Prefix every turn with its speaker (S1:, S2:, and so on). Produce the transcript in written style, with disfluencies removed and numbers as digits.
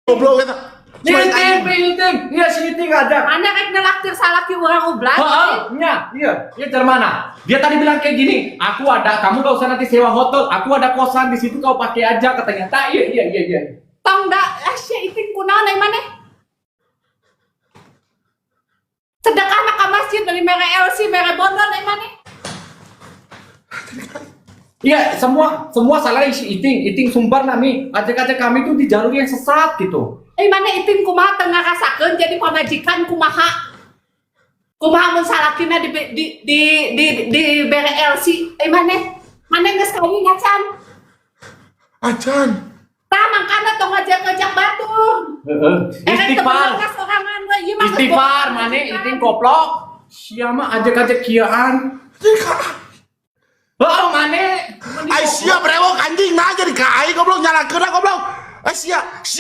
S1: Goblok eta.
S2: Iting, Iting. Iya, si Iting ada.
S3: Mana rek nelaktir salaki urang ublan?
S2: Heeh, nya, iya, iya dari mana? Dia tadi bilang kayak gini, aku ada, kamu gak usah nanti sewa hotel, aku ada kosan di situ kau pakai aja katanya. Tak, iya.
S3: Tong da, ah sia Iting kunaon ai maneh? Sedekah mah ka masjid beli mere LC, mere bondon ai maneh.
S2: Iya, semua semua salah si Iting, Iting sumbar nami, ajak-ajak kami tuh di jalur yang sesat gitu.
S3: Eh maneh Iting kumaha teu ngarasakeun jadi pamajikan kumaha? Kumaha mun salakina di bere LC? Eh maneh? Maneh geus kawin acan?
S1: Acan.
S3: Tah mangkana tong ngajak-ngajak batur.
S2: Heeh.
S3: Eh
S2: Istighfar.
S3: Sorangan we ieu mah geus
S2: Istighfar,
S3: boga
S2: maneh
S3: pamajikan.
S2: Iting koplok. Siapa ajak-ajak kiaan?
S1: Jadi ka
S2: Oh, maneh.
S1: Ai sia brewok anjing, nah jadi ka aing goblok, nyalakeun goblok. Ai sia, sia.